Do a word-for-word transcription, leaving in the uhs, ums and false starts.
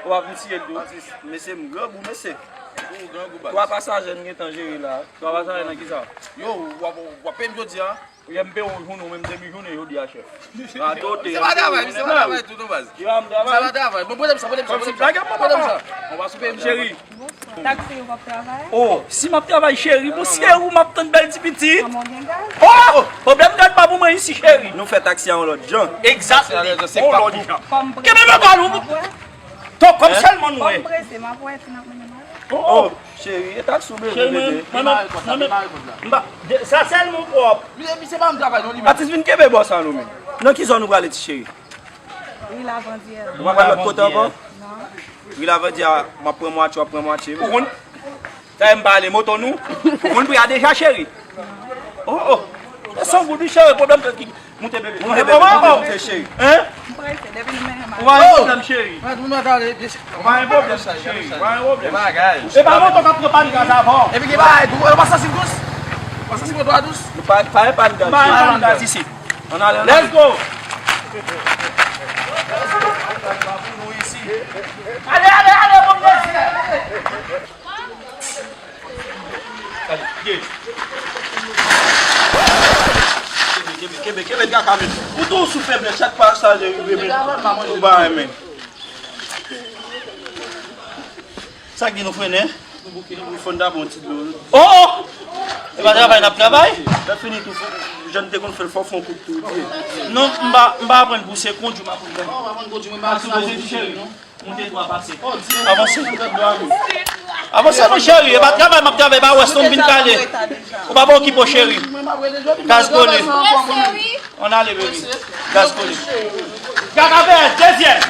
W ap vin tiye l tou. Atis, mesye, m grangou, mesye. Ou grangou, baz. Twa pasaje n gentan jere la. Twa pasaje nan kisa? Yo, w ap, w ap peye m jodi a. Yè m peye w jounen, ou menm demi jounen jodi a, chèf. Radote. Se pa travay, misye pa travay tou non, baz. Yo, m travay. Se pa travay. Bon, prete m sa, prete m sa, prete m sa. Prete m sa. On va souper, cheri. Taksi ou p ap travay? Oh, si m ap travay, cheri, bon, se ou m ap tann, bèl ti pitit. Kòman w gen gaz? Oh, pwoblèm gaz pa pou mwen isi, cheri. Nou fè taksi a yon lòt jan. Egzakteman, yon lòt jan. Kòm prese, m ap wè. Tok, kòm sèlman nou wè. Kòm prese, m ap wè si n ap mennen m ale. Oh, oh. Cheri, e taksi ou bezwen, bebe? Cheri, mwen, mwen, mwen, mwen, mwen, mwen, mwen, mwen, sa sèlman pwòp. Misye, misye pa m travay non, li menm. Atis, vin kenbe bò sa non, men. Nan ki zòn ou prale, ti cheri? Ri Lavandyè. Ou pa pral lòt kote ankò? Non. Ri Lavandyè, m ap pran mwatye, w ap pran mwatye. Ou konn? Sa e m pa ale moto nou. Ou konn pri a deja, cheri? Oh, oh. E san goud, wi, cheri, pwoblèm ki moute, bebe. Moute, bebe, moute, moute, cheri. Hein? M prese, depi l mennen m ale. Ou pa gen pwoblèm, cheri. Mwen, mwen, gade, byen. Ou pa gen pwoblèm, cheri. Ou pa gen pwoblèm. Bagay. E pa moto k ap pran pàn gaz avan. Epi ki bagay, ou pa santi dous? Ou pa santi moto a dous? Pa, pa gen pàn gaz, cheri. Pa gen pàn gaz isi. Ann ale, ann ale. Let's go! Ale, ale, ale, bon plezi! Kenbe, kenbe, kenbe, kenbe, kenbe, kenbe, kenbe. Ou tou sou feblès, chak pasaje rive, men ou pa renmen. Sa k gen nou frennen? Nou bouke, nou fò n tape yon ti dlo. Oh, oh! Se pa travay n ap travay? Lè fini tou, fò, jan n te konn fè l, fò fè yon kout tou, di. Non, m pa, m pa aprann pouse, kondwi m aprann. Oh, m aprann kondwi, mwen pa aprann pouse, non. Moute twa pase. Avanse. Avanse, mon cheri. E pa travay m ap travay, pa wè son vin kale. Ou pa pa okipe w, cheri. Gaz kole. Ann ale, baby. Gaz kole. Gad avè, dezyèm.